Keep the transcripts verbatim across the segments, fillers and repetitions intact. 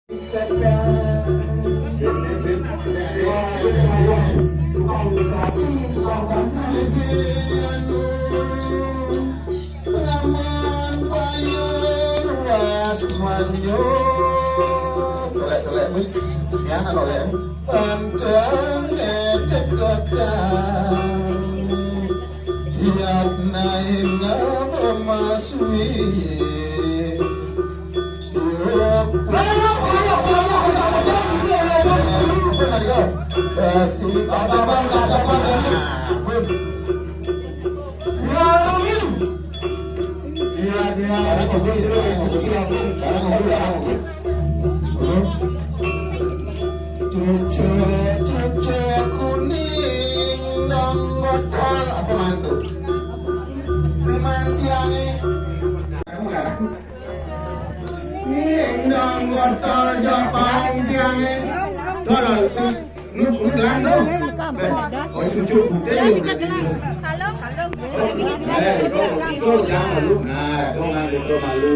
Lamun payun was manyo. Colek, colek, wih. Ya, nak colek. Pantang ngedek kakak. Tiap naina pemaswi. Cucek, cucek kuning dong botol apa mantu? Memang tiangnya. Ning dong botol Jepang tiangnya. Tolong sus, lu lu lan lu. Oh cucu putih. Eh, lu lu jangan lu. Nah, lu ngambil lu malu.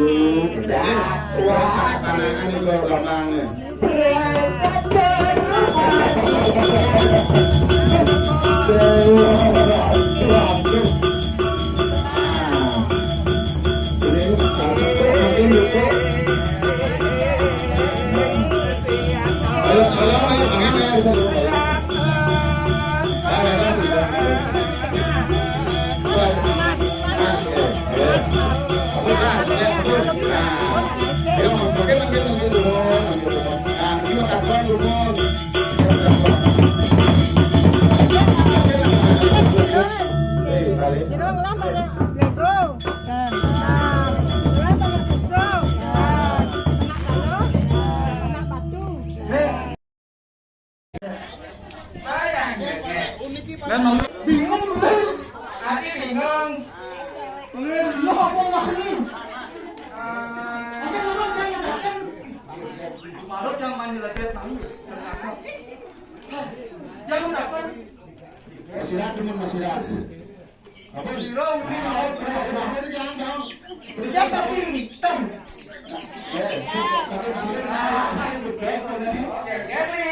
Wah, panangan lu gampang. Bingung. Ati bingung. Lo apa wani? Ada orang yang datang. Malu jangan mandi lagi, mandi. Jangan datang. Masih rahat, teman, masih rahat. Apa? Siapa hitam? Oke, Gerli.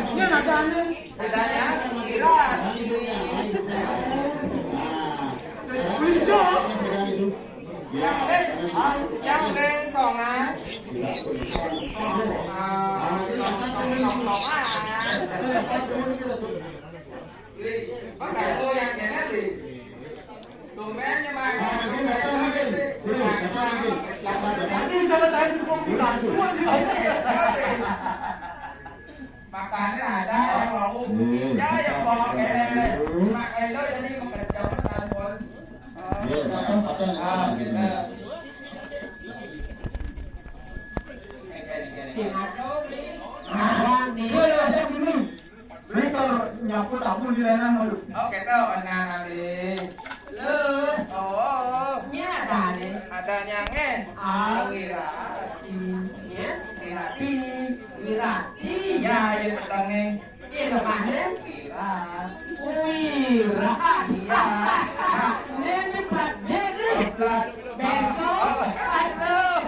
Ini ada anu. Bedanya, kira. Hijau. Yang lain, yang lain songan. Songan. Bang, kamu yang kena, Li. Tumben, ya, Bang. Nanti sama saya dukung langsung. Makannya ada, yang mau. Ya, yang mau, kene. Mak Elo jadi bekerja, Mas Anwar. Iya, patah, patah. Ah, gitu. Nah, dulu. Ini kalau nyapu tamu di layanan malu. Oh, gitu, anak-anak. Lu. Oh. Nya ada nih. Ada nyange. Ah. Wirati. Ya, Wirati. Wirati. Ya, ya, petangnya. Iya, depannya. Wira. Wira. Iya. Ini plat dia sih. Plat. Besok. Aduh.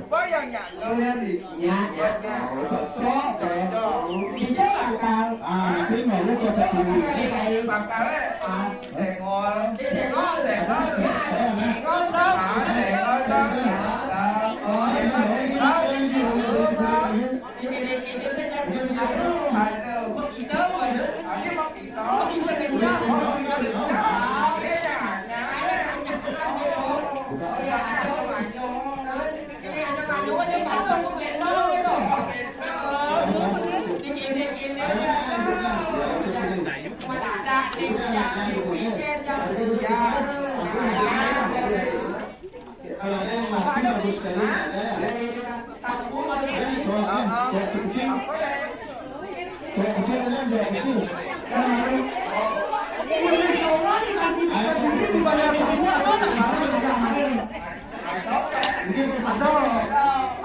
Bayang ya, lo lihat nih. Ya, ya. Cocok, cocok. Bisa, Bang Kang. Ah, nanti mau lu ke sini. Baik, baik. Bang Kang, eh. Ah. Senggol. Senggol, senggol. Senggol, dong. Ah, senggol, dong. Oh, iya, iya. Aduh, aduh. Aduh, aduh. Aduh, aduh. Kalau ada yang mati, bagus sekali, ada. Ada nih cowoknya, cowok kecil. Cowok kecil, ada cowok kecil. Kan harus. Ini ada.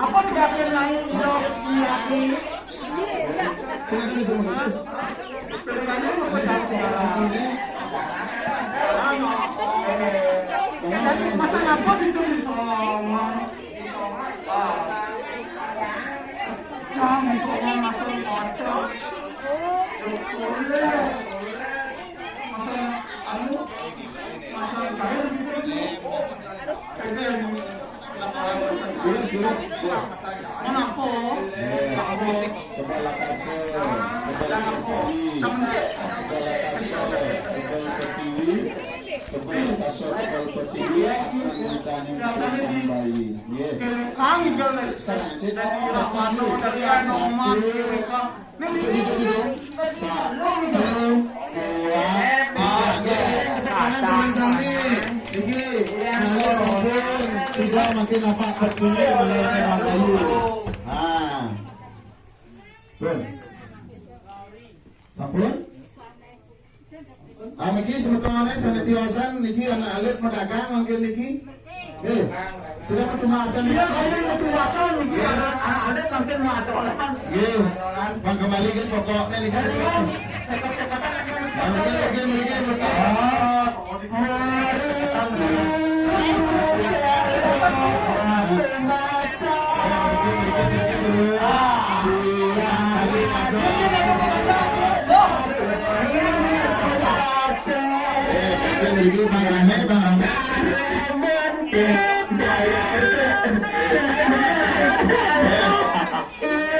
Apa diakhir lain, Dok? Silakan disebut. Masa ngapa ditulis Soma? Mana apa? Kebal lakasa, kebal pertiwi, kebal lakasa, kebal pertiwi, kebal lakasa, kebal pertiwi akan ditangani sambai. Nggih. Sekarang cek. Satu, dua, tiga. Tepuk tangan sami-sami. Niki, kalau sampun sudah makin nampak pertiwi, makin nampak kayu. Ha. Pun. Sampun? Ah, niki semetone sane tiosan niki anak alit pedagang mungkin niki. Eh, sudah petumasan. Iya, kalau petumasan niki anak, anak alit mungkin mau ada orang. Nggih. Bang kembali ke pokoknya niki. Mriki, mriki, mriki, mriki. Mriki, Bang Rahmat, Bang Rahmat.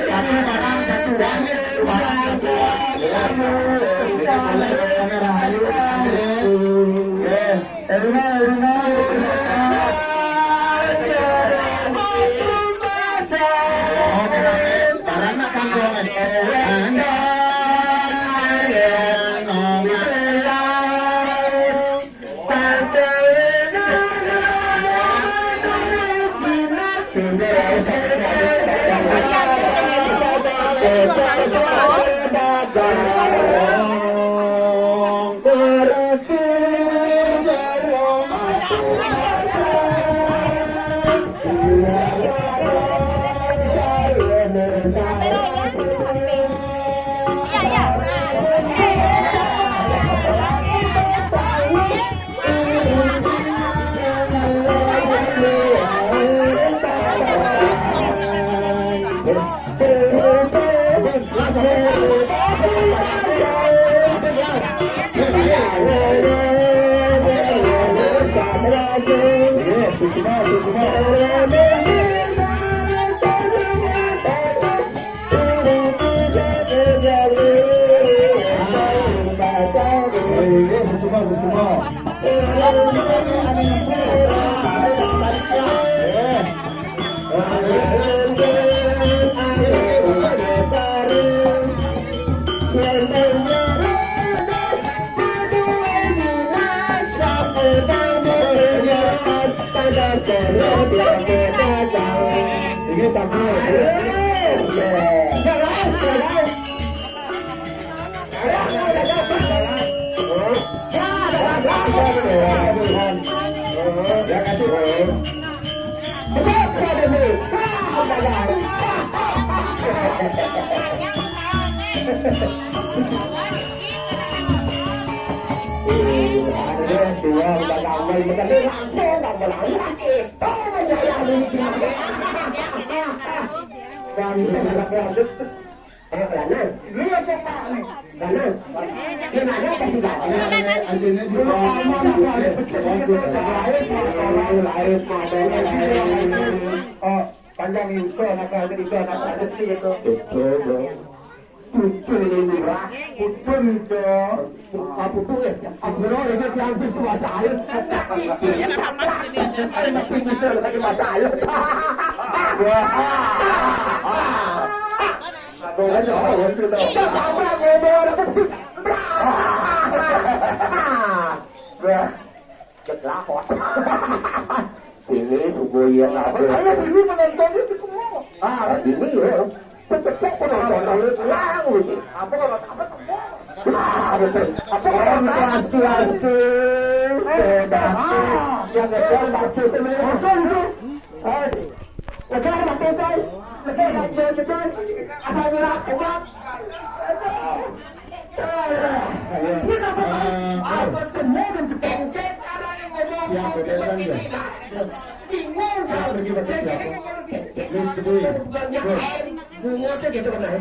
Satu barang, satu uang, barang satu uang. Ya. Kita boleh kamera, ayo, ayo. Ya. Enak, enak. Oh, barang, barang nak kantong, eh. Enak, enak. Ini sampai. Ya, kasih. Langsung tak berani. Ayo, lanang. Lu ya, Cok, Pak, nih. Lanang. Di mana pas di dalam? Anjene di bawah. Oh, panjang iso anak alit itu, anak alit sih itu. Betul, Bro. Cucu lurah, cucu itu. Apa tuh ya? Apa lo ini diambil tuh masa air? Ayo, masih gitu lagi masa air. Wah. Aduh, aja, oh, lucu tuh. Kita sama ngomong, ada persis. Wah. Cek lakon. Ini sungguh iya, apa? Ayo, ini penontonnya di semua. Ah, ini ya. Cepet penonton, ayo, pulang, gitu. Apa kalau, apa? Ah, betul. Apa kalau, pasti, pasti. Beda. Ah, yang ngejar pasti sebenarnya. Betul, itu. Eh, lega, Pak Desa. Lega, Pak Desa. Asal ngerak, obat. Eh, eh, siap, betul, kan, ya? Siap, pergi, pakai siapa? Please, kedua. Good. Kedua, pakai kedua.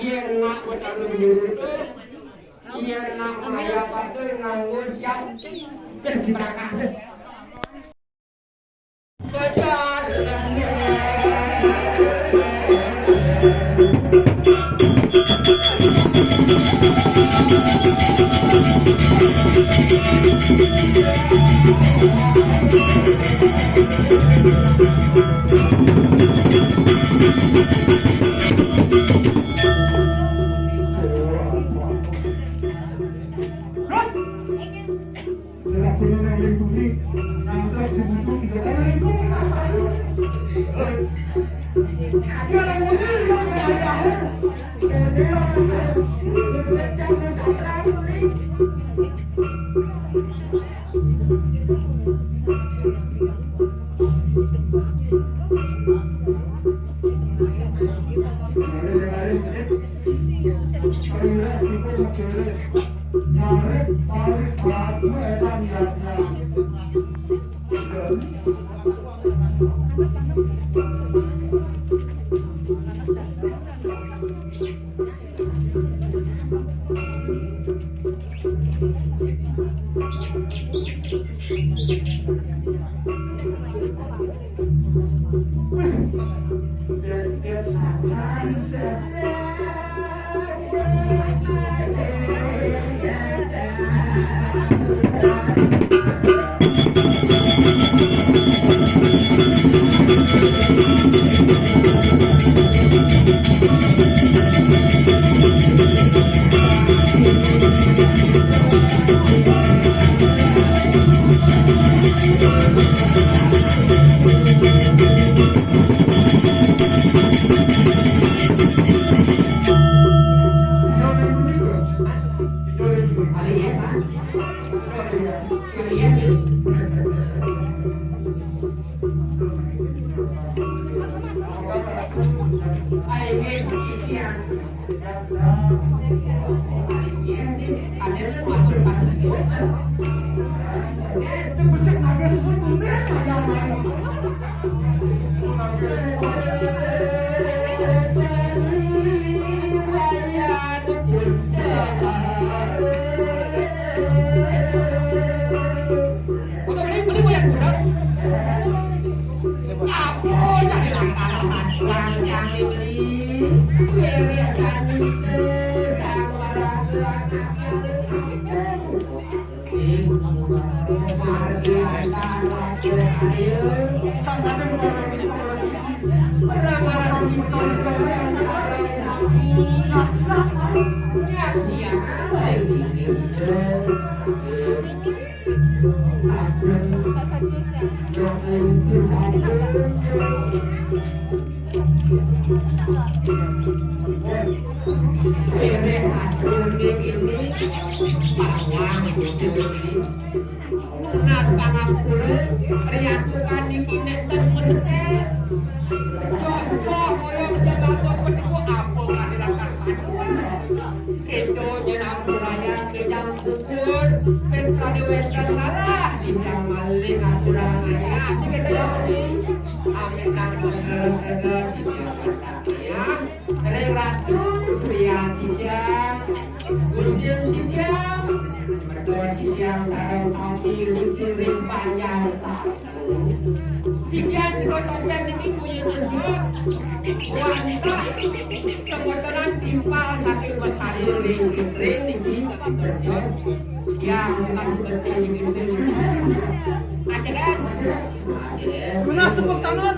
Yen nak weteng menyuruh, yen nak maya satu nganggo siap, terus diprakase. Tunas pangapura, riantukan niki nenten meseten. Jopo kaya menjagaso peniku apa kadilan karsana. Kedo nyenampuraya kejang pukul, pen prade wenten lalah, titiang malih aturang ayah, sing kedo ni. Amin, amin, amin, amin, amin. Ring Ratu Surya titiang, Gusti titiang, Mertua titiang sareng sami niki ring Banjar Satu. Titiang Ciko Tompeng niki puji Yesus. Wantah semeton timpal saking Betari ring Kidring niki Yesus. Ya, bukan seperti ini. Aja, guys. Tunas tepuk tangan.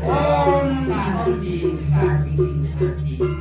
Om Santi, Santi, Santi.